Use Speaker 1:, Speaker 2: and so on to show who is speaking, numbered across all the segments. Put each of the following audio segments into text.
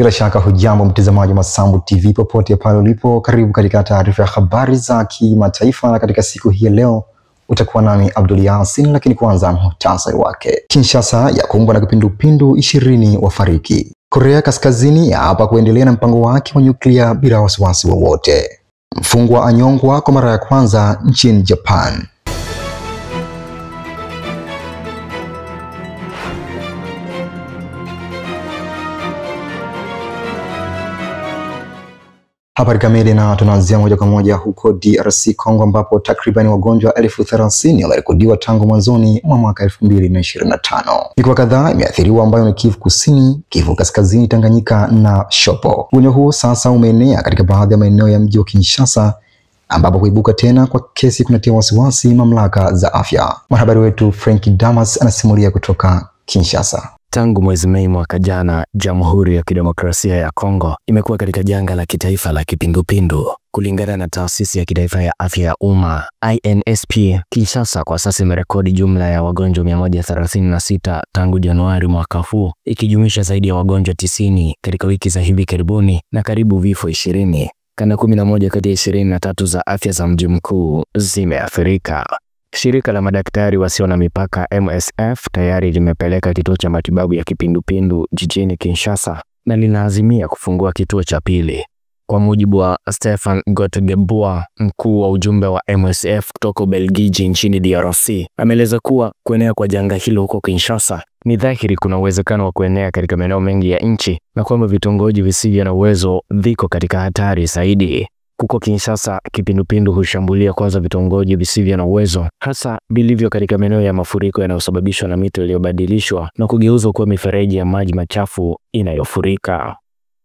Speaker 1: Bila shaka hujambo mtazamaji wa Masambu TV popote pale ulipo, karibu katika taarifa ya habari za kimataifa, na katika siku hii leo utakuwa nami Abdul Yasin, lakini kwanza muhtasari wake. Kinshasa yakumbwa na kipindupindu, 20 wafariki. Korea Kaskazini yaapa kuendelea na mpango wake wa nyuklia bila wasiwasi wowote. Mfungwa anyongwa kwa mara ya kwanza nchini Japan. Habari kamili, na tunaanzia moja kwa moja huko DRC Congo ambapo takriban wagonjwa 30,000 wamerekodiwa tangu mwanzoni mwa mwaka 2025. Mikoa kadhaa imeathiriwa ambayo ni Kivu Kusini, Kivu Kaskazini, Tanganyika na Shopo. Ugonjwa huo sasa umeenea katika baadhi ya maeneo ya mji wa Kinshasa ambapo kuibuka tena kwa kesi kunatia wasiwasi mamlaka za afya. Mwanahabari wetu Frank Damas anasimulia kutoka Kinshasa.
Speaker 2: Tangu mwezi Mei mwaka jana, Jamhuri ya Kidemokrasia ya Kongo imekuwa katika janga la kitaifa la kipindupindu. Kulingana na Taasisi ya Kitaifa ya Afya ya Umma INSP, Kinshasa kwa sasa imerekodi jumla ya wagonjwa 136 tangu Januari mwaka huu, ikijumuisha zaidi ya wagonjwa 90 katika wiki za hivi karibuni na karibu vifo 20. Kanda 11 kati ya 23 za afya za mji mkuu zimeathirika. Shirika la madaktari wasio na mipaka MSF tayari limepeleka kituo cha matibabu ya kipindupindu jijini Kinshasa na linaazimia kufungua kituo cha pili. Kwa mujibu wa Stefan Gottgebua, mkuu wa ujumbe wa MSF kutoka Ubelgiji nchini DRC, ameeleza kuwa kuenea kwa janga hilo huko Kinshasa ni dhahiri kuna uwezekano wa kuenea katika maeneo mengi ya nchi na kwamba vitongoji visivyo na uwezo viko katika hatari zaidi. Huko Kinshasa, kipindupindu hushambulia kwanza vitongoji visivyo na uwezo, hasa vilivyo katika maeneo ya mafuriko yanayosababishwa na mito iliyobadilishwa na kugeuzwa kuwa mifereji ya maji machafu inayofurika.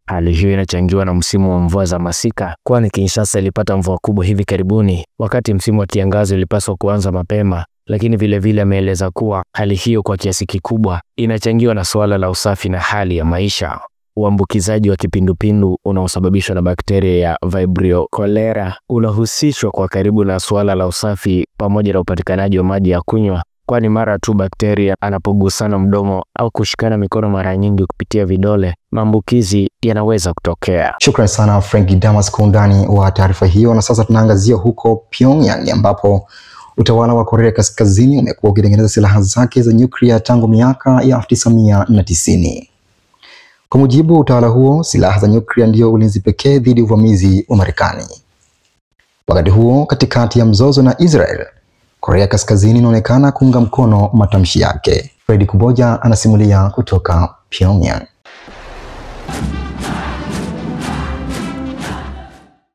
Speaker 2: Hali hiyo inachangiwa na msimu wa mvua za masika, kwani Kinshasa ilipata mvua kubwa hivi karibuni, wakati msimu wa kiangazi ulipaswa kuanza mapema. Lakini vilevile ameeleza kuwa hali hiyo kwa kiasi kikubwa inachangiwa na suala la usafi na hali ya maisha. Uambukizaji wa kipindupindu unaosababishwa na bakteria ya Vibrio cholera unahusishwa kwa karibu na suala la usafi pamoja na upatikanaji wa maji ya kunywa, kwani mara tu bakteria anapogusana mdomo au kushikana mikono mara nyingi kupitia vidole, maambukizi yanaweza kutokea.
Speaker 1: Shukrani sana Frank Damas kwa undani wa taarifa hiyo. Na sasa tunaangazia huko Pyongyang ambapo utawala wa Korea Kaskazini umekuwa ukitengeneza silaha zake za nyuklia tangu miaka ya 1990. Kwa mujibu wa utawala huo, silaha za nyuklia ndio ulinzi pekee dhidi ya uvamizi wa Marekani. Wakati huo, katikati ya mzozo na Israel, Korea Kaskazini inaonekana kuunga mkono matamshi yake. Fredi Kuboja anasimulia kutoka Pyongyang.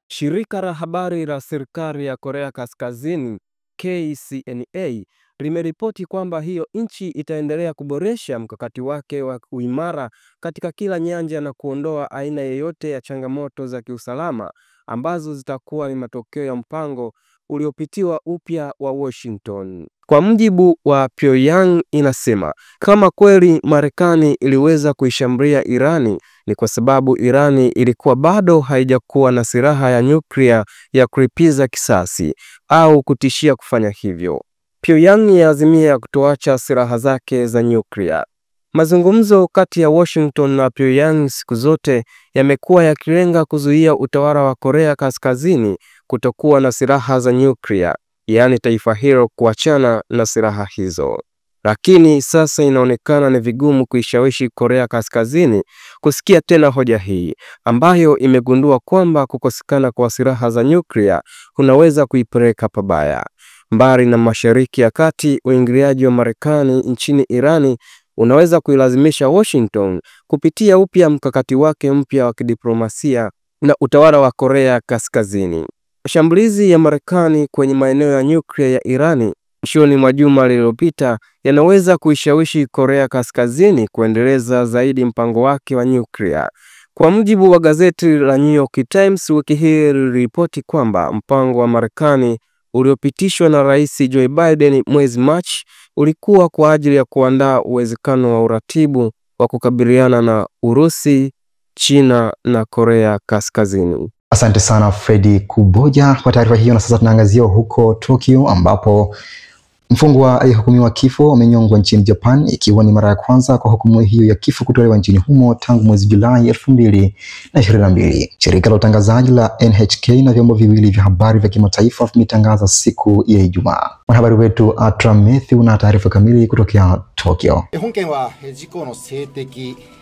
Speaker 3: Shirika la habari la serikali ya Korea Kaskazini KCNA limeripoti kwamba hiyo nchi itaendelea kuboresha mkakati wake wa uimara katika kila nyanja na kuondoa aina yoyote ya changamoto za kiusalama ambazo zitakuwa ni matokeo ya mpango uliopitiwa upya wa Washington. Kwa mujibu wa Pyongyang inasema kama kweli Marekani iliweza kuishambulia Irani ni kwa sababu Irani ilikuwa bado haijakuwa na silaha ya nyuklia ya kulipiza kisasi au kutishia kufanya hivyo. Pyongyang yaazimia kutoacha silaha zake za nyuklia. Mazungumzo kati ya Washington na Pyongyang siku zote yamekuwa yakilenga kuzuia utawala wa Korea Kaskazini kutokuwa na silaha za nyuklia, yaani taifa hilo kuachana na silaha hizo. Lakini sasa inaonekana ni vigumu kuishawishi Korea Kaskazini kusikia tena hoja hii, ambayo imegundua kwamba kukosekana kwa silaha za nyuklia kunaweza kuipeleka pabaya. Mbali na Mashariki ya Kati, uingiliaji wa Marekani nchini Irani unaweza kuilazimisha Washington kupitia upya mkakati wake mpya wa kidiplomasia na utawala wa Korea Kaskazini. Mashambulizi ya Marekani kwenye maeneo ya nyuklia ya Irani mwishoni mwa juma lililopita yanaweza kuishawishi Korea Kaskazini kuendeleza zaidi mpango wake wa nyuklia. Kwa mujibu wa gazeti la New York Times, wiki hii liliripoti kwamba mpango wa Marekani uliopitishwa na Rais Joe Biden mwezi Machi ulikuwa kwa ajili ya kuandaa uwezekano wa uratibu wa kukabiliana na Urusi, China na Korea Kaskazini.
Speaker 1: Asante sana Fredi Kuboja kwa taarifa hiyo. Na sasa tunaangazia huko Tokyo ambapo Mfungwa aliyehukumiwa kifo amenyongwa nchini Japan, ikiwa ni mara ya kwanza kwa hukumu hiyo ya kifo kutolewa nchini humo tangu mwezi Julai 2022. Shirika la utangazaji la NHK na vyombo viwili vya habari vya kimataifa vimetangaza siku ya Ijumaa. Mwanahabari wetu Atra Matthew na taarifa kamili kutokea Tokyo.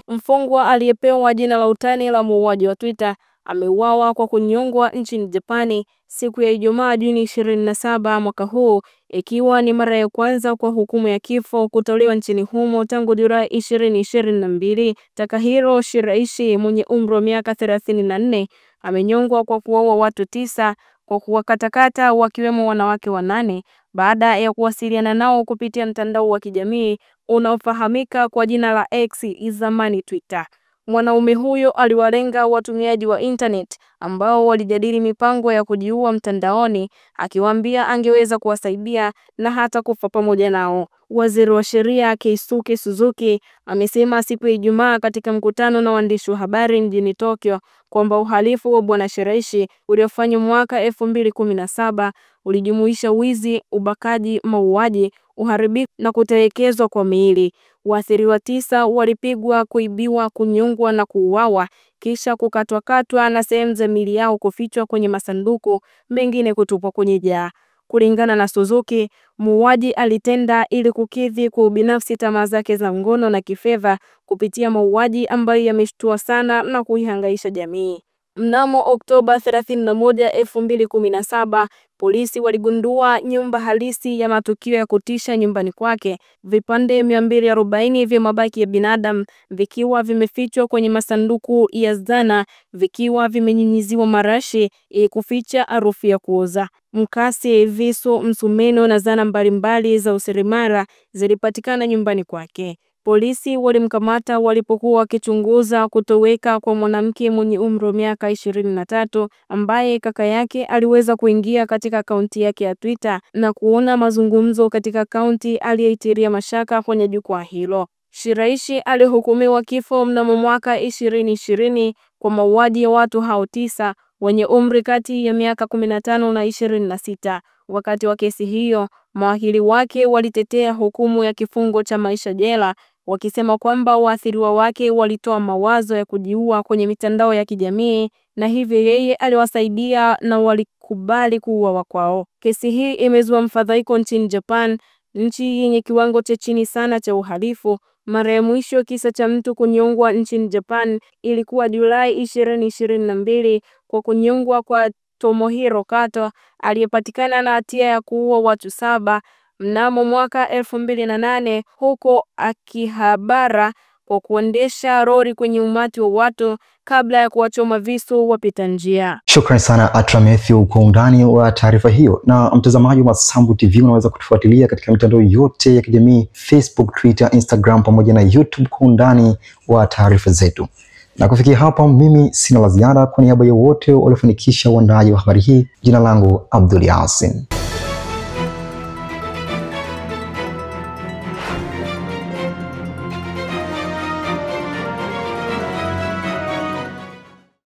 Speaker 4: Mfungwa aliyepewa jina la utani la muuaji wa Twitter ameuawa kwa kunyongwa nchini Japani siku ya Ijumaa Juni 27 mwaka huu, ikiwa ni mara ya kwanza kwa hukumu ya kifo kutolewa nchini humo tangu Julai 2022. Takahiro Shiraishi mwenye umri wa miaka 34 amenyongwa kwa kuwaua watu 9 kwa kuwakatakata wakiwemo wanawake 8 baada ya kuwasiliana nao kupitia mtandao wa kijamii unaofahamika kwa jina la X, zamani Twitter. Mwanaume huyo aliwalenga watumiaji wa internet ambao walijadili mipango ya kujiua mtandaoni, akiwaambia angeweza kuwasaidia na hata kufa pamoja nao. Waziri wa Sheria Keisuke Suzuki amesema siku ya Ijumaa katika mkutano na waandishi wa habari mjini Tokyo kwamba uhalifu wa Bwana Shiraishi uliofanywa mwaka 2017 ulijumuisha wizi, ubakaji, mauaji, uharibifu na kutelekezwa kwa miili. Waathiriwa 9 walipigwa, kuibiwa, kunyongwa na kuuawa, kisha kukatwakatwa na sehemu za miili yao kufichwa kwenye masanduku, mengine kutupwa kwenye jaa. Kulingana na Suzuki, muuaji alitenda ili kukidhi kwa ubinafsi tamaa zake za ngono na kifedha kupitia mauaji ambayo yameshtua sana na kuihangaisha jamii. Mnamo Oktoba 31, 2017, polisi waligundua nyumba halisi ya matukio ya kutisha nyumbani kwake, vipande 240 vya mabaki ya binadamu vikiwa vimefichwa kwenye masanduku ya zana, vikiwa vimenyunyiziwa marashi ili kuficha harufu ya kuoza. Mkasi, visu, msumeno na zana mbalimbali za useremala zilipatikana nyumbani kwake. Polisi walimkamata walipokuwa wakichunguza kutoweka kwa mwanamke mwenye umri wa miaka 23 ambaye kaka yake aliweza kuingia katika akaunti yake ya Twitter na kuona mazungumzo katika akaunti aliyeitiria mashaka kwenye jukwaa hilo. Shiraishi alihukumiwa kifo mnamo mwaka 2020 kwa mauaji ya watu hao 9 wenye umri kati ya miaka 15 na 26. Wakati wa kesi hiyo, mawakili wake walitetea hukumu ya kifungo cha maisha jela, wakisema kwamba waathiriwa wake walitoa mawazo ya kujiua kwenye mitandao ya kijamii na hivyo yeye aliwasaidia na walikubali kuuawa kwao. Kesi hii imezua mfadhaiko nchini Japan, nchi yenye kiwango cha chini sana cha uhalifu. Mara ya mwisho kisa cha mtu kunyongwa nchini Japan ilikuwa Julai 2022 kwa kunyongwa kwa Tomohiro Kato aliyepatikana na hatia ya kuua watu 7 mnamo mwaka 2008 huko Akihabara kwa kuendesha lori kwenye umati wa watu kabla ya kuwachoma visu wapita njia.
Speaker 1: Shukrani sana Atra Matthew kwa undani wa taarifa hiyo. Na mtazamaji wa Masambu TV, unaweza kutufuatilia katika mitandao yote ya kijamii, Facebook, Twitter, Instagram pamoja na YouTube kwa undani wa taarifa zetu. Na kufikia hapa mimi sina la ziada. Kwa niaba ya wote waliofanikisha uandaji wa habari hii, jina langu Abdul Yasin.